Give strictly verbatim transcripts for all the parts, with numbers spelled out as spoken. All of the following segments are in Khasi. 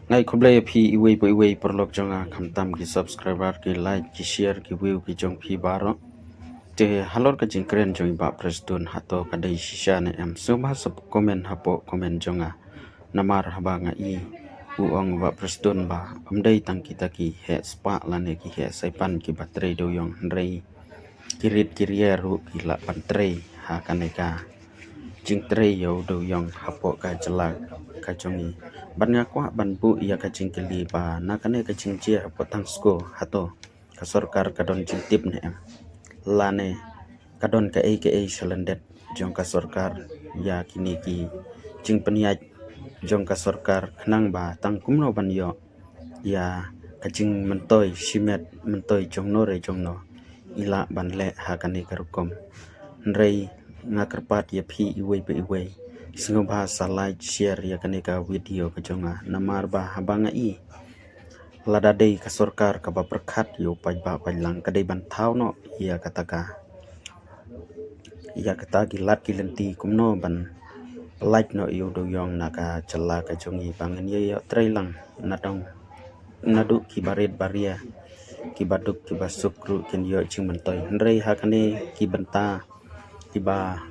Nga ai khublei ïa phi iwei pa iwei paralok jong nga, khamtam ki subscriber, ki like, ki share, ki view ki jong phi baroh. Te halor ka jingkren jong i Bah Prestone, hato ka dei shisha ne em? Sngewbha sa comment hapoh comment jong nga. Namar haba nga i u ong Bah Prestone ba ym dei tang kita ki heh spah lane ki heh saipan kiba trei dewïong, hynrei ki rit ki rier ruh ki lah ban trei ha kane ka jingtrei ïa u dewïong hapoh ka jylla ka jong i. Bad nga kwah ban buh ïa ka jingkylli ba na kane ka jingjia hapoh Thangsku, hato ka sorkar ka don jingtip ne em, lane ka don kaei kaei shalyndet jong ka sorkar ïa kine ki jingpynïaid jong ka sorkar, khnang ba tang kumno ban ïoh ïa ka jingmyntoi shimet myntoi jongno re jongno i lah ban leh ha kane ka rukom. Hynrei nga kyrpad ïa phi iwei pa iwei, sngewbha sa like, share ïa kane ka video ka jong nga, namar ba haba nga i, lada dei ka sorkar kaba pyrkhat ïa u paidbah paidlang, ka dei ban thaw noh ïa kata ka, ïa kata ki lad ki lynti kumno ban pyllait noh ïa u dewïong na ka jylla ka jong i, ba ngin ïa ïoh trei lang. Nadong naduh kiba rit ba ria, kiba duk kiba suk ruh kin ïoh jingmyntoi, hynrei ha kane ki bynta kiba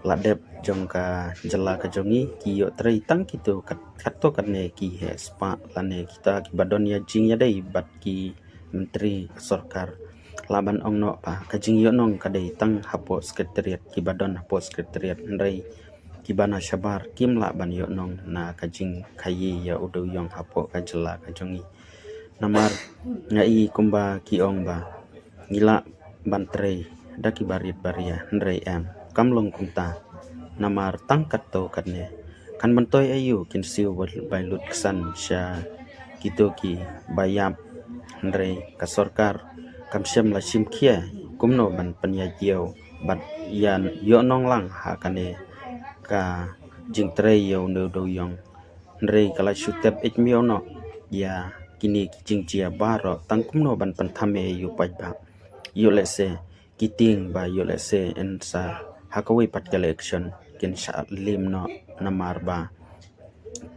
la dep jong ka jylla ka jong i, ki ïoh trei tang kito kat, kato katne ki heh spah lane kita kiba don ïa jingïadei bad ki myntri ka sorkar. Lah ban ong noh ba ka jingïohnong ka dei tang hapoh Secretariat, kiba don hapoh Secretariat, hynrei kiba na shabar kim lah ban ïohnong na ka jingkhaïi ïa u dewïong hapoh ka jylla ka jong i. Namar nga i kumba ki ong ba ngi lah ban trei da kiba rit ba ria, hynrei em, kam long kumta. Namar tang katto katne, kan myntoi aïu kin siew bai lut ksan sha kito kiba ïap, hynrei ka sorkar kam shym la shim khia kumno ban pynïaid ïew bad ïa ïohnong lang ha kane ka jingtrei ïa une u dewïong. Hynrei ka la shu tep ïeit miaw noh ïa kine ki jingjia baroh, tang kumno ban pynthame ïa u paidbah. Ïoh lehse ki tieng ba ïoh lehse yn sa ha kawei pat ka election kin shah lim noh, namar ba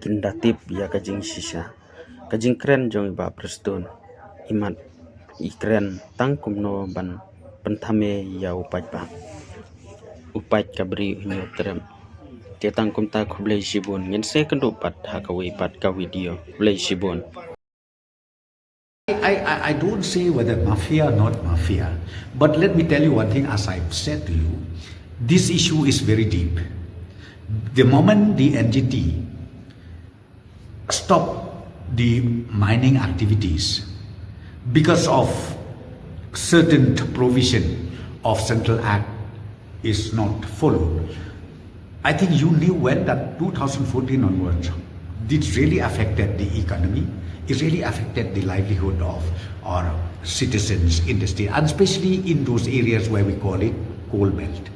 kin da tip ïa ka jingshisha. Ka jingkren jong i Bah Prestone, imat i kren tang kumno ban pynthame ïa u paidbah. U paid ka bri u hynñiew trep. Te tang kumta, khublei shibun, ngin sa ïakynduh pat ha kawei pat ka video. Khublei shibun. I, I, I don't say whether mafia or not mafia, but let me tell you one thing, as I've said to you, this issue is very deep. The moment the N G T stop the mining activities because of certain provision of Central Act is not followed, I think you knew well that two thousand fourteen onwards, this really affected the economy. It really affected the livelihood of our citizens in the state, and especially in those areas where we call it coal belt.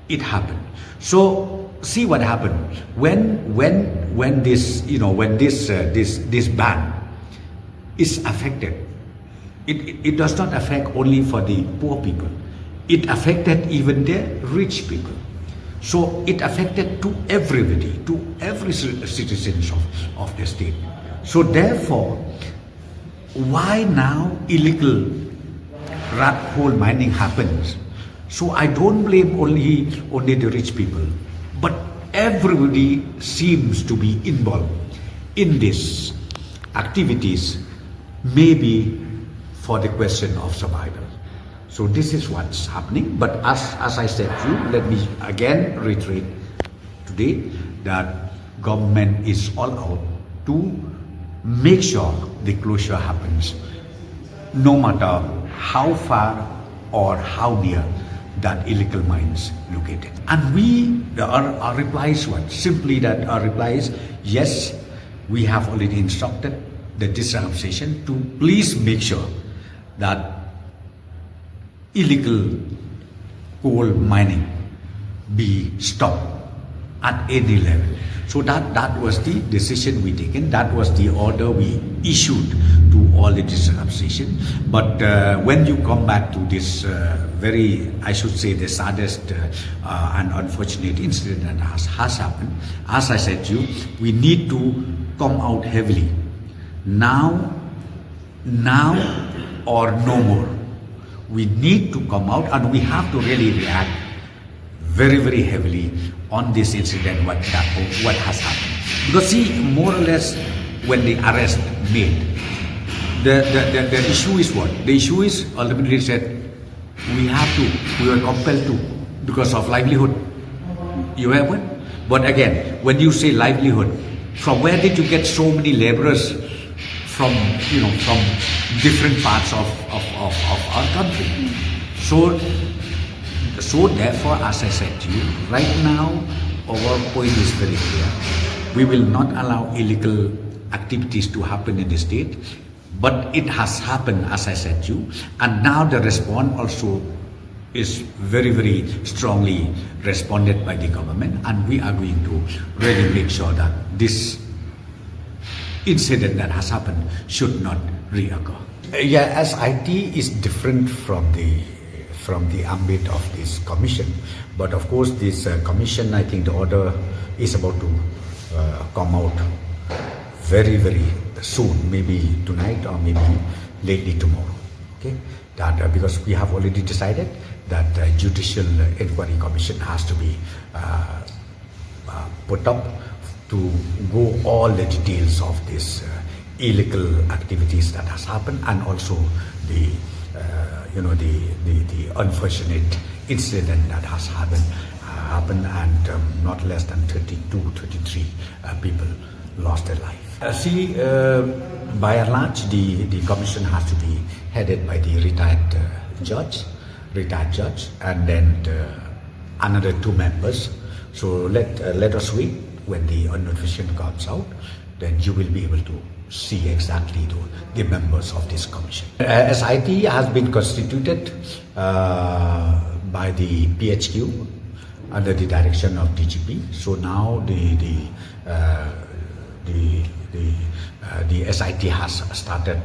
It happened. So see what happened when when when this you know when this uh, this this ban is affected. It, it, it does not affect only for the poor people. It affected even the rich people. So it affected to everybody, to every ci- citizens of, of the state. So therefore, why now illegal rat hole mining happens? So I don't blame only only the rich people, but everybody seems to be involved in these activities, maybe for the question of survival. So this is what's happening. But as, as I said to you, let me again reiterate today that government is all out to make sure the closure happens, no matter how far or how near that illegal mines located. And we, our, our reply is what? Simply that our reply is yes, we have already instructed the district administration to please make sure that illegal coal mining be stopped at any level. So that, that was the decision we taken. That was the order we issued to all the district administration. But uh, when you come back to this uh, very, I should say, the saddest uh, uh, and unfortunate incident that has, has happened, as I said to you, we need to come out heavily Now, now or no more. We need to come out and we have to really react very, very heavily on this incident, what, that, what has happened. Because see, more or less, when the arrest made, the, the, the, the issue is what? The issue is ultimately said, we have to, we were compelled to, because of livelihood. You have one? But again, when you say livelihood, from where did you get so many laborers from, you know, from different parts of, of, of, of our country? So, so therefore, as I said to you, right now, our point is very clear. We will not allow illegal activities to happen in the state, but it has happened, as I said to you, and now the response also is very, very strongly responded by the government, and we are going to really make sure that this incident that has happened should not reoccur. Yeah, S I T is different from the, from the ambit of this commission, but of course, this uh, commission, I think the order is about to uh, come out very, very soon, maybe tonight or maybe lately tomorrow. Okay, that uh, because we have already decided that uh, judicial inquiry commission has to be uh, uh, put up to go all the details of this uh, illegal activities that has happened, and also the uh, you know, the, the, the unfortunate incident that has happened, uh, happened and um, not less than thirty-two, thirty-three uh, people lost their life. Uh, see, uh, by and large, the, the commission has to be headed by the retired uh, judge, retired judge, and then uh, another two members. So let uh, let us wait when the notification comes out. Then you will be able to see exactly the, the members of this commission. Uh, S I T has been constituted uh, by the P H Q under the direction of D G P. So now the the uh, the the, uh, the S I T has started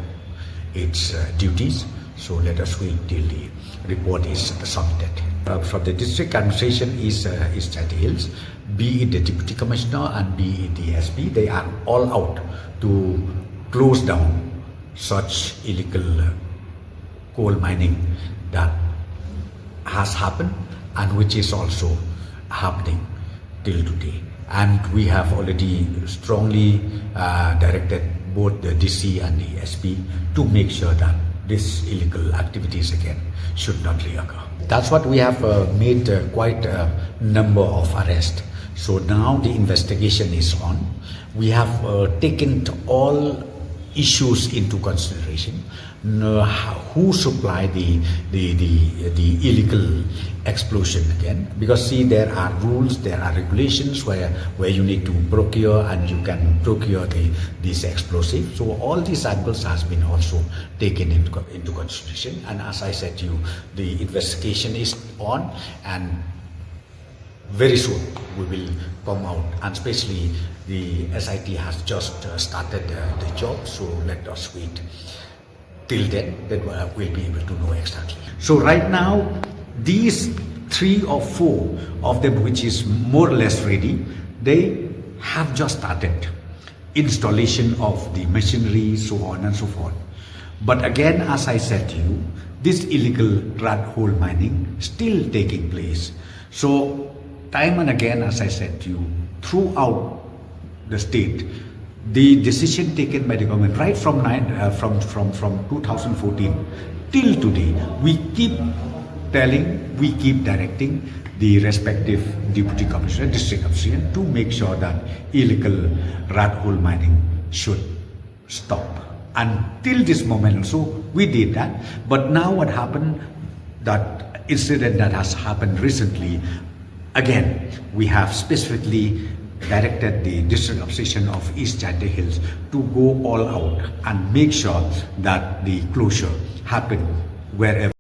its uh, duties. So let us wait till the report is submitted. Uh, from the district administration is uh, East Jaintia Hills, be it the deputy commissioner and be it the S P, they are all out to close down such illegal coal mining that has happened and which is also happening till today. And we have already strongly uh, directed both the D C and the S P to make sure that these illegal activities again should not reoccur. That's what we have uh, made uh, quite a number of arrests. So now the investigation is on. We have uh, taken all issues into consideration. N- who supply the, the, the, the illegal explosion again? Because see, there are rules, there are regulations where, where you need to procure and you can procure the, these explosives. So all these angles has been also taken into, into consideration. And as I said to you, the investigation is on, and very soon we will come out, and especially the S I T has just uh, started uh, the job, so let us wait till then, then uh, we'll be able to know exactly. So right now, these three or four of them, which is more or less ready, they have just started installation of the machinery, so on and so forth. But again, as I said to you, this illegal rat hole mining still taking place. So time and again, as I said to you, throughout the state, the decision taken by the government right from nine, uh, from, from, from two thousand fourteen till today, we keep telling, we keep directing the respective deputy commissioner, district commissioner, to make sure that illegal rat hole mining should stop. Until this moment also, we did that. But now what happened, that incident that has happened recently, again, we have specifically directed the district administration of East Jaintia Hills to go all out and make sure that the closure happen wherever